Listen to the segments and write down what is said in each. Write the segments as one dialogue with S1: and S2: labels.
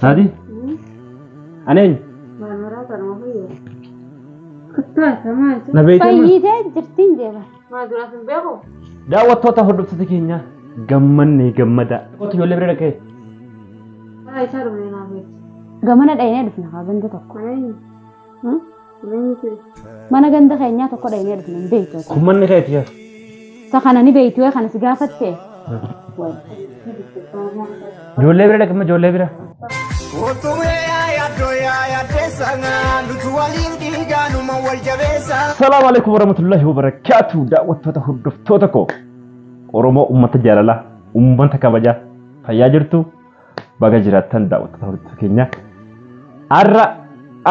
S1: Saadi? Ani eenyu? Na beeytee amma?
S2: Fayyitee jirtiin jeeba.
S1: Daawwattoota hordoftoota keenya gammanne gammada. Kottu ijoollee bira dhaqee.
S2: Gamana dhaynee dhufna haa ganda tokko. Mana ganda keenyaa tokko dhaynee dhufna hin beektu.
S1: Kun manni keeti yaa.
S2: Isa kana ni beektu yoo kana si gaafatte.
S1: Ijoollee bira dhaqee ijoollee bira. Salaamu alaikum warahmatullahi wabarakatuh. Daawwattoota hordoftoota koo Oromoo uummata jaalalaa, uummata kabajaa, fayyaa jirtu baga jiraattan daawwattoota hordoftoota keenya. Har'a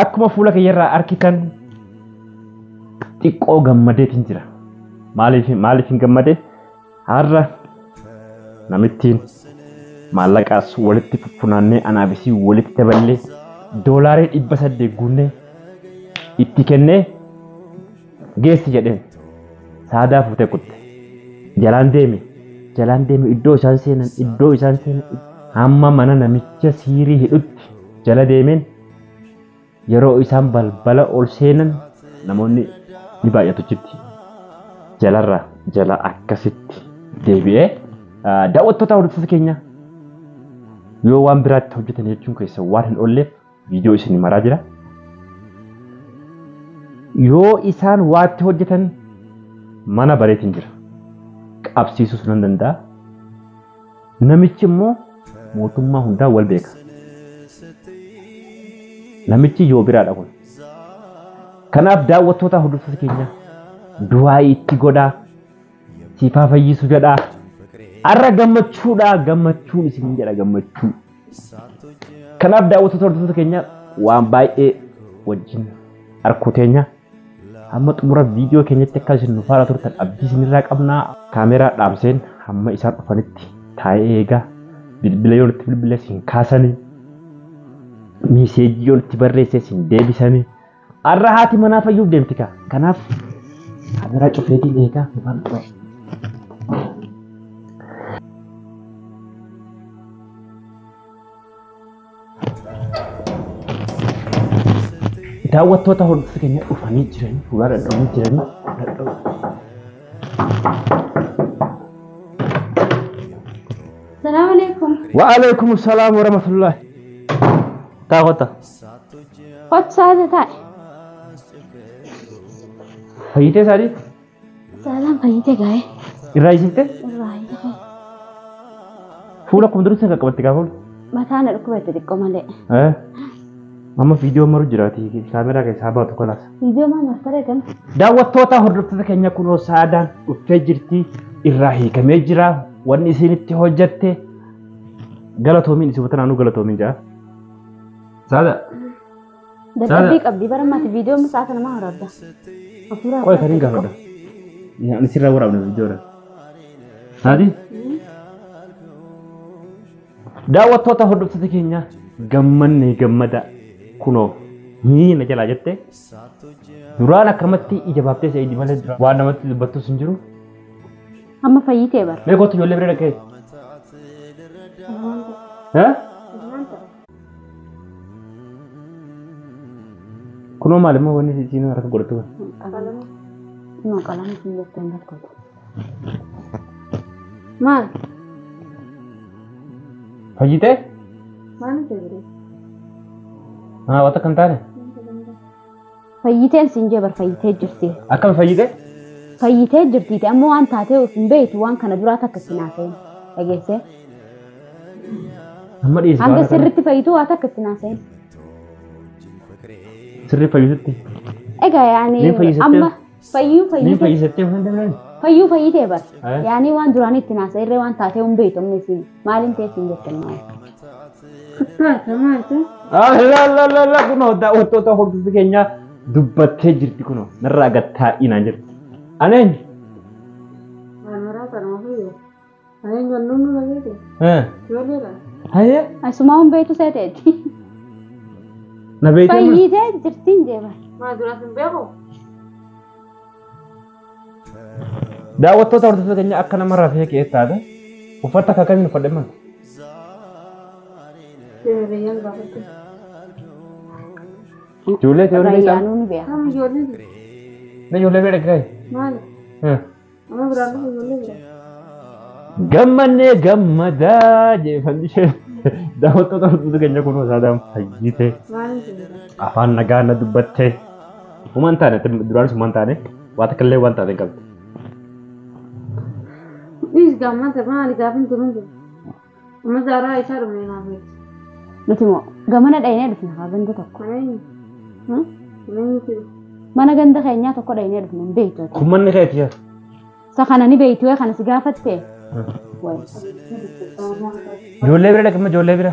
S1: akkuma fuula keenya argitan xiqqoo gammadeetiin jira. Maaliif hin gammade? Har'a namittiin maallaqaas walitti funaannee anaafisii walitti daballee $800 guunnee itti kennee geessi jedheen Saadaa fuutee kutte. Jalaan deeme iddoo isaan seenan hamma mana namicha siirii hidhutti jala deemeen yeroo isaan balbala ol seenan namoonni ni baay'atu achitti. Jalarra jala akkasitti deebi'ee daawwattoota hordoftoota keenya yoo waan biraatti hojjetan jechuun keessa waan hin oolleef viidiyoo isin maraa jira. Yoo isaan waatti hojjetan mana bareetiin jira. Qabsiisuus nan danda'a. Namichi immoo mootummaa hundaa wal beeka. Namichi yoo biraadha kun. Kanaaf daawwattoota hordoftoota keenya du'aa itti godhaa, siifaa fayyisu jedhaa. Har'a gammachuudha, gammachuun isin jedha gammachuu. Kanaaf daawwattoota hordoftoota keenya waan baay'ee wajjin arkuu teenya. Hamma xumura viidiyoo keenyatti akka isin nu faana turtan abdii isinirraa qabnaa. Kaameraa dhaamseen hamma isaan dhufanitti taa'ee eegaa. Bilbila yoo itti bilbile siin kaasanii, miiseejii yoo itti barreesse siin deebisanii. Har'a haati manaa fayyuuf deemti kaa. Kanaaf kaameraa cufeetiin eegaa nu faana tura. Daawwattoota hordoftoota keenya dhufanii jiranii, fuula dhadha'anii jiranii.
S2: Salaamu alaikum.
S1: Wa alaikum salaam wa rahmatullahi. Taa kota.
S2: Kottu saada taa'e.
S1: Fayyitee Saadii?
S2: Saadaan fayyitee gaa'e.
S1: Irraa hiisiftee?
S2: Irraa hiisifee.
S1: Fuula akkuma durii sana qaqqabatti gaafa oolu?
S2: Mataa na dhukkubate xiqqoo malee.
S1: Amma viidiyoo maru jiraati kaameraa keessaa baatu kalaas.
S2: Viidiyoo maal martaree gama?
S1: Daawwattoota hordoftoota keenya kunoo Saadaan dhuftee jirti. Irraa hiikamee jira. Wanni isiin itti hojjatte galatoomiin isin naannoo galatoomiin jira. Saada.
S2: Dadhabbii qabdi bara maati viidiyoo musaa kana maa waraabda?
S1: Qoy kan hin gaafadha. Ani sirraa waraabna viidiyoodha. Saadi. Daawwattoota hordoftoota keenya gammanne gammada kunoo ni na jalaa jette duraan akkamatti ija baaftee se'ii malee dura waan namatti dubbattus hin jiru.
S2: Amma fayyitee bara.
S1: Mee kottu ijoollee bira dhaqee. Kunoo maal immoo wanni isiin harka godhattu kun?
S2: Kunoo qalama isin jettee hin galchootu. Maal?
S1: Fayyitee?
S2: Maal jedhu?
S1: Haa wanta kan taane?
S2: Fayyiteen siin jee bar fayyitee jirti.
S1: Akkam fayyitee?
S2: Fayyitee jirti ammoo waan taatee of hin beektu waan kana duraa takka itti naasa'in. Dhageessee?
S1: Amma dhiisi.
S2: Hanga sirriitti fayyituu waa takka itti naasa'in.
S1: Sirrii fayyisutti?
S2: Egaa yaani amma fayyuu
S1: Niin
S2: fayyitee.
S1: fayyisattee waan danda'an?
S2: Fayyuu fayyitee bar. Yaani waan duraan itti naasa'in irree waan taatee hin beektu amma isin maaliin ta'e siin jettan maal?
S1: La la la la kunoo daawwattoota hordoftoota keenya dubbattee jirti kunoo narraa gad taa'inaa jirti. Ani eenyu? Hayyee?
S2: Asumaa hin beektu seeteeti.
S1: Na beektee amma?
S2: Fayyitee jirtiin jeeba.
S1: Daawwattoota hordoftoota keenya akka nama rafee ka'ee taate uffata akka kamiin uffadhe maal?
S3: Reeyyaan gaafate.
S1: Ijoollee ta'e warri beektaa?
S2: Rayyaanuu ni beeka.
S3: Kam ijoollee jiru?
S1: Na ijoollee bira dhaqee.
S3: Maali? Nama biraan dhufu ijoollee bira.
S1: Gammannee gammadaa jeefamni ishee daawwattoota hordoftoota keenya kun saadaan fayyite
S3: Maaliin jira?
S1: afaan nagaa na dubbatte. Humaan taane duraanis humaan taane waa takka illee waan taate hin qabdu.
S3: Dhiis gammata maali gaafin jiru jiru. Amma zaaraa isaa dhume naaf eegsi.
S2: Nuti moo gamana dhaynee dhufna haa ganda tokko.
S3: Mana eenyu? Mana eenyu jiru?
S2: Mana ganda keenyaa tokko dhaynee dhufna hin beektu. ati.
S1: Kun manni keeti yaa.
S2: Isa kana ni beektu kana si gaafatte. Wayi.
S1: Ijoollee bira dhaqima ijoollee bira.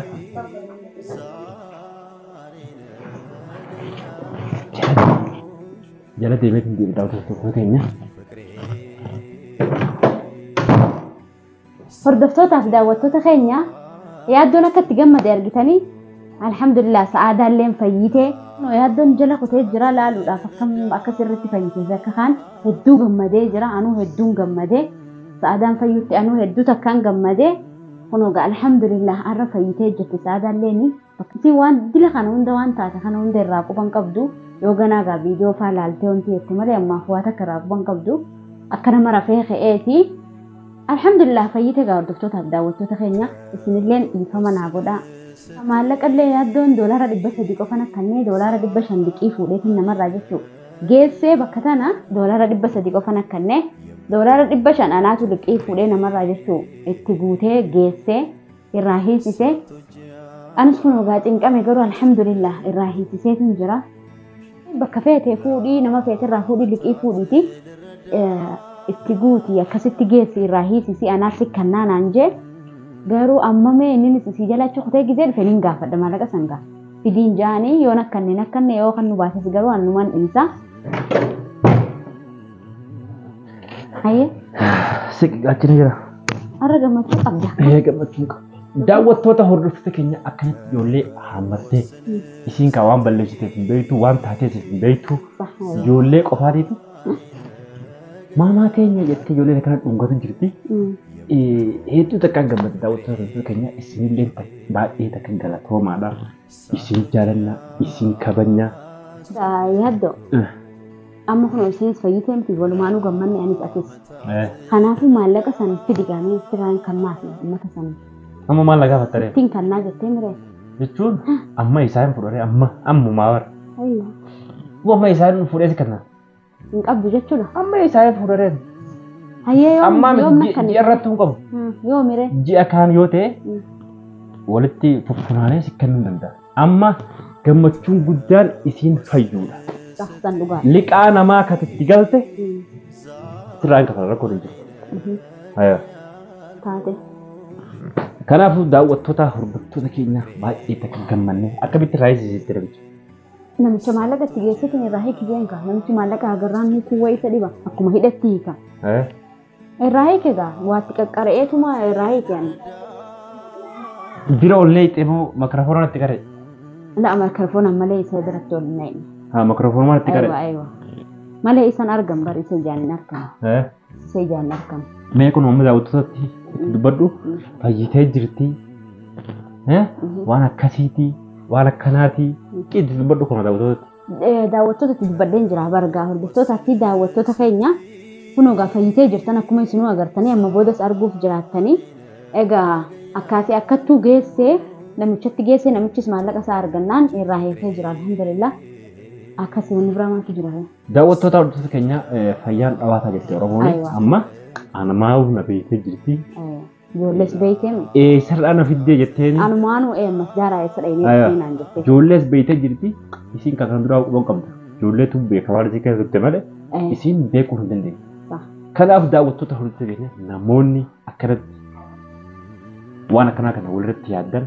S1: Jala deemee hin deemu daawwattoota keenya.
S2: Hordoftootaaf daawwattoota keenya yaaddoon akka itti gammade argitanii alhamdulillah sa'aadaalleen fayyitee yaaddoon jala kutee jira laaluudhaaf akkam akka sirriitti fayyitee akka kaan hedduu gammadee jira anuu hedduun gammadee sa'aadaan fayyutti anuu hedduu takkaan gammadee kunoo gaa alhamdulillah arra fayyitee jirti sa'aadaalleen bakki waan dila kana hunda waan taate kana hunda irraa quban qabdu yoo ganaa gaa viidiyoo faa laaltee wanti jette malee ammaaf waa takka irraa quban qabdu akka nama rafee ka'eeti. Alhamdulillah fayyite gaa hordoftootaaf daawwattoota keenya isinilleen dhiifama naa godhaa. Maallaqallee yaaddoon $300 qofan akkannee $500 liqii fuudheetiin namarraa jechuudha. Geessee bakka tana $300 qofan akkannee $500 anaatu liqii fuudhee namarraa jechuudha. Itti guutee geessee irraa hiisisee. Anis kun ogaa cinqame garuu alhamdulillah irraa hiisiseetiin jira. Bakka feetee fuudhii nama feeterraa fuudhii liqii fuudhiiti. Itti guuti akkasitti geessi irraa hiisisi anaaf sikkannaa naan jee garuu amma mee inni si jala achi kutee gizee dhufe nin gaafadha maallaqa san gaa fidiin jaanii yoon akkanne akkanne yoo kan nu baases garuu annumaan dhiisa. Hayyee
S1: Siqi gaachana jira.
S2: har'a gammachuu qabda.
S1: Ee gammachuu qaba. Daawwattoota hordoftoota keenya akkanatti ijoollee haammattee isiin kaa waan balleessiteef hin beektu waan taateef hin beektu ijoollee qofaatiitu maamaa teenya jettee ijoolleen akkana dhungatu jirti. Hedduu takkaan gammadde daawwattoota hordoftoota keenya isinillee baay'ee takkan galatoomaadha. Isin jaalannaa, isin kabajnaa.
S2: Yaaddoo amma kun isinis fayyitee miti walumaanuu gammanne anis atis. Kanaafuu maallaqa san fidi gaamee siraan kan maafi uummata san
S1: Amma maal na gaafattaree?
S2: ittiin kannaa jettee miree.
S1: Jechuun amma isaan fudhatee amma ammumaa bara.
S2: Ayyo.
S1: Amma isaan fuudhee si kenna.
S2: Hin qabdu jechuudha.
S1: Amma isaan fuudhee.
S2: Hayyee yoom
S1: Amma
S2: yoom akkanne?
S1: ji'a irratti hin qabu.
S2: Yoo miree.
S1: Ji'a kaan yoo ta'e walitti fuffunaanee si kennuu danda'a. Amma gammachuun guddaan isiin fayyuudha.
S2: San dhugaa.
S1: Liqaa namaa kan itti galte sirraan kafala rakkoo hin jiru. Hayaa.
S2: Taate.
S1: Kanaafuu daawwattoota hordoftoota keenya baay'ee takka gammanne akkamitti raayisii namicha.
S2: Namicha maallaqa itti geessitin irraa hiiki jeen gaa. Namichi maallaqa agarraan hiikuu wayii isa dhiba. Akkuma hidhatti hiika. Irraa hiike gaa waatti qaqqara'eetuma irraa hiike ani.
S1: Bira ollee ximoo makarafoonaan itti qaree.
S2: La makarafoonaan malee isa biratti ol hin naqne.
S1: Haa makarafoonaan itti qaree.
S2: Aywa aywa. Malee isan argam bari isa ijaan hin argamu. Isa ijaan hin argamu.
S1: Mee kun amma daawwattootatti itti dubbadhu fayyitee jirti. Waan akkasiiti waan akkanaati itti dubbadhu kun daawwattootatti.
S2: Daawwattoota itti dubbadheen jira bargaa hordoftootaa fi daawwattoota keenya kunoo gaa fayyitee jirtan akkuma isinuu agartanii amma boodas arguuf jiraattanii egaa akkaasii akkattuu geessee namichatti geessee namichis maallaqa isaa argannaan irraa hiikee jira alhamdulillah akkasii wanni biraa maaltu jira.
S1: Daawwattoota hordoftoota keenya fayyaan dhawaataa jirti Oromoon
S2: Aywa.
S1: amma anamaa'u na beektee jirti.
S2: Ijoollees beektee mi?
S1: Eessarraa na fiddee jetteen
S2: Anumaanuu eemmas jaaraa eessa dhaynee
S1: Aywa.
S2: dhufee naan jettee.
S1: ijoollees beektee jirti isiin kan duraa quban qabdu ijoolleetu beeka waan isii keessa turte malee isiin beekuu hin dandeenye.
S2: Sax.
S1: Kanaaf daawwattoota hordoftoota keenya namoonni akkanatti waan akkanaa kana walirratti yaaddan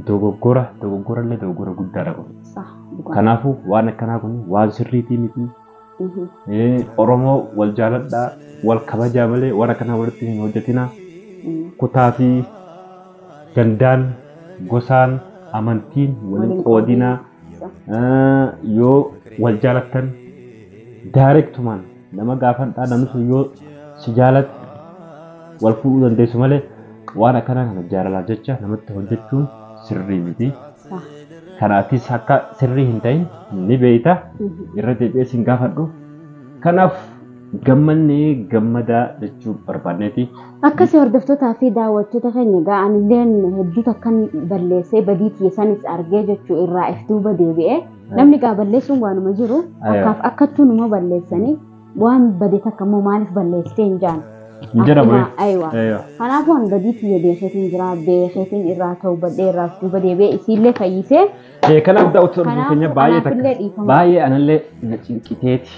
S1: dogoggora dogoggorallee dogoggora guddaadha kun.
S2: Sax dhugaa.
S1: Kanaafuu waan akkanaa kun waan sirriitii miti. Oromoo wal jaaladhaa wal kabajaa malee waan akkanaa walitti hin hojjetinaa. Kutaa fi gandaan gosaan amantiin waliin
S2: Waliin
S1: qoodinaa. Yoo wal jaalattan daayirektumaan nama gaafadhaa namni sun yoo si jaalate wal fuudhuu dandeessu malee waan akkanaa kana jaalalaaf jecha namatti hojjechuun sirrii miti. Kanaafis akka sirrii hin ta'in ni beeyta. Irra deebi'ee sin gaafadhu. Kanaaf gammannee gammadaa jechuu barbaanneeti.
S2: Akkasii hordoftootaa fi daawwattoota keenya egaa anilleen hedduu takkan balleessee badii tiyya sanis argee jechuu irraa if duuba deebi'ee namni gaa balleessuun waanuma jiru akkaaf akkattuu numa balleessanii waan bade takka immoo maaliif balleessitee hin jaan.
S1: Hin jedhamu.
S2: Aywa. Kanaafuu an badii tiyya beekeetiin jira beekeetiin irraa ta'u badhee irraa if duuba deebi'ee isiillee fayyisee.
S1: Kanaaf daawwattoota keenya baay'ee
S2: Kanaafillee
S1: takka
S2: dhiifama.
S1: baay'ee anallee na cinqiteeti.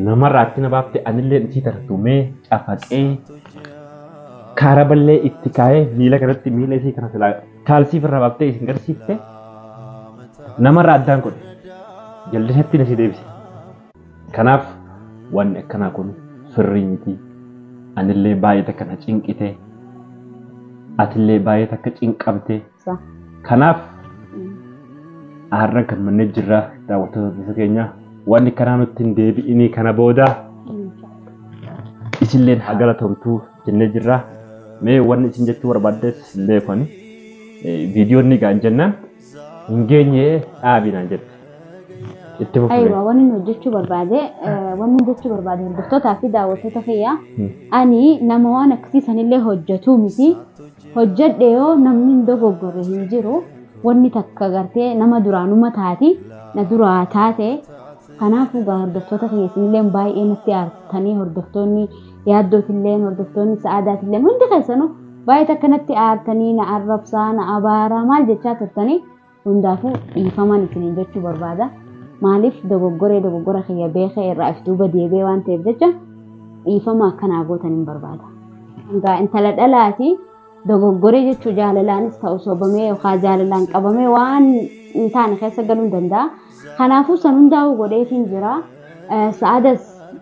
S1: Namarraa itti na baafte anillee isii tartumee cafaqee kaaraballee itti kaa'ee miila kanatti miila isii kana silaa kaalsii ofirraa baaftee isin garsiifte namarraa addaan godhe jallisatti na si deebise. Kanaaf wanni akkanaa kun sirrii miti. Anillee baay'ee takka na cinqite. Atillee baay'ee takka cinqabte. Kanaaf har'a gammannee jirra daawwattoota keenya. Wanni kanaa nutti hin deebi'inii kana booda isinleen haa galatomtuu jennee jirra. Mee wanni isin jechuu barbaaddes hin beeku ani. Viidiyoon ni gahan jennaan hin geenye dhaabii naan jette. Itti fufne.
S2: Aywa wanni inni hojjechuu barbaade wanni inni jechuu barbaade hordoftootaa fi daawwattoota kiyya ani nama waan akkasii sanillee hojjetuu miti. Hojjedhe yoo namni hin dogoggorre hin jiru wanni takka gartee nama duraanuma taati na duraa taate. Kanaafuu gaa hordoftoota kiyya isinillee baay'ee natti aartanii hordoftoonni yaaddootillee hordoftoonni sa'aadaatillee hundi keessanuu baay'ee takka natti aartanii na arrabsaa na abaaraa maal jechaa turtanii hundaafuu dhiifaman isiniin jechuu barbaada. Maaliif dogoggoree dogoggora kiyya beekee irraa if duuba deebi'ee waan ta'eef jecha dhiifama akkanaa gootan hin barbaada. Gaa intala dhalaati dogoggoree jechuu jaalalaanis ta'u sobamee yookaan jaalalaan qabamee waan hin taane keessa galuu hin danda'a. Kanaafuu san hundaa'uu godheetiin jira. Sa'aadas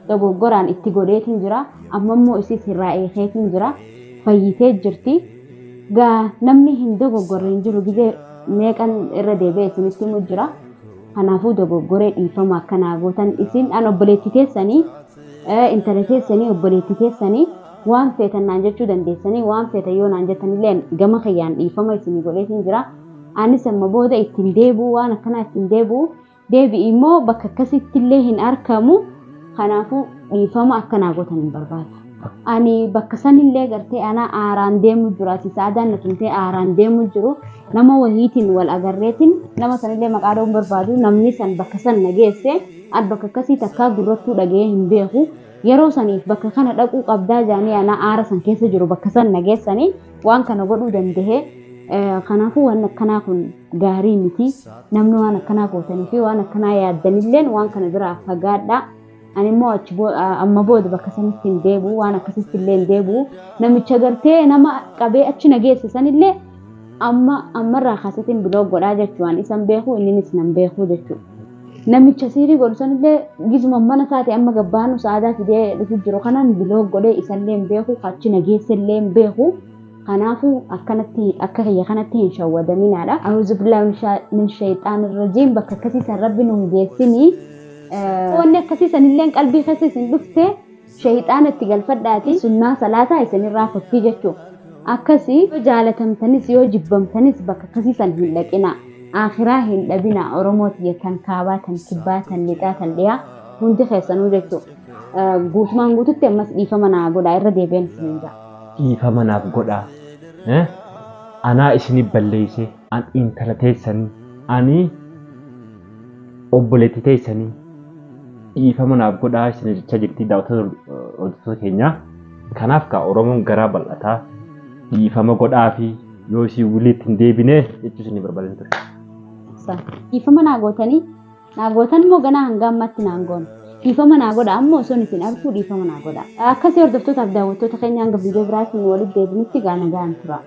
S2: dogoggoraan itti godheetiin jira. Amma immoo isiis irraa eegeetiin jira. Fayyitee jirti. Gaa namni hin dogoggorre hin jiru gizee meeqan irra deebi'ee isinitti himu jira. Kanaafuu dogoggoree dhiifama akkanaa gootan isin an obboleettii teessanii intala teessanii obboleettii teessanii waan feetan naan jechuu dandeessanii waan feetan yoo naan jettanillee gama kiyyaan dhiifama isinii godheetiin jira. Anis amma booda ittiin deebi'u waan akkanaa ittiin deebi'u deebi'i immoo bakka akkasittillee hin argamu. Kanaafuu dhiifama akkanaa gootan hin barbaadu. Ani bakka sanillee gartee ana aaraan deemu jiru asii sa'aadaan na tumtee aaraan deemu jiru nama wahiitiin wal agarreetiin nama sanillee maqaa dha'uun barbaadu namni san bakka san na geesse an bakka akkasii takkaa gurrattuu dhaga'ee hin beeku. Yeroo saniif bakka kana dhaquu qabdaa jaanii ana aara san keessa jiru bakka san na geessanii waan kana godhuu danda'ee. Kanaafuu waan akkanaa kun gaarii miti. Namni waan akkanaa gootanii fi waan akkanaa yaaddanilleen waan kana biraa fagaadhaa. Ani immoo achi amma booda bakka sanitti hin deebi'u waan akkasitti illee hin deebi'u. Namicha gartee nama qabee achi na geesse sanillee amma ammarraa kaasetiin biloo godhaa jechuun isan beeku inninis nan beeku jechuudha. Namicha siirii godhu sanillee gizuma mana taate amma gabbaanu sa'aadaa fidee dhufu jiru kanaan biloo godhee isallee hin beeku achi na geesse illee hin beeku. Kanaafuu akkanatti akka kiyya kanatti hin shawwadaminaadha. A'uuzu billaahi min shayxaanir rajiim bakka akkasii san rabbi nu hin geessinii. Wanni akkasii sanillee qalbii keessa isin dhufte shayxaana itti galfadhaati sunnaa salaataa isinirraa fottii jechuudha. Akkasii yoo jaalatamtanis yoo jibbamtanis bakka akkasii san hin dhaqina. Akhiraa hin dhabina Oromoo tiyya tan kaabaa tan kibbaa tan lixaa tan dhiyaa hundi keessanuu jechuudha. Guutumaan guututti ammas dhiifama naa godhaa irra deebi'een isiniin ja'a.
S1: Dhiifama naaf godhaa. Anaa isinii balleessee an intala teessanii ani obboleettii teessanii dhiifama naaf godhaa isin jechaa jirti daawwattoota keenyaa. Kanaaf kaa Oromoon garaa bal'ataa dhiifama godhaa fi yoo isii walitti hin deebine jechuu isinii barbaadan ture.
S2: Dhiifama naa gootanii naa gootan immoo ganaa hanga ammaatti naan goone. Dhiifama naa godha amma osoo isin arguu dhiifama naa godha. Akkasii hordoftootaaf daawwattoota keenya hanga viidiyoo biraatiin walitti deebinutti gaana gahaan tura.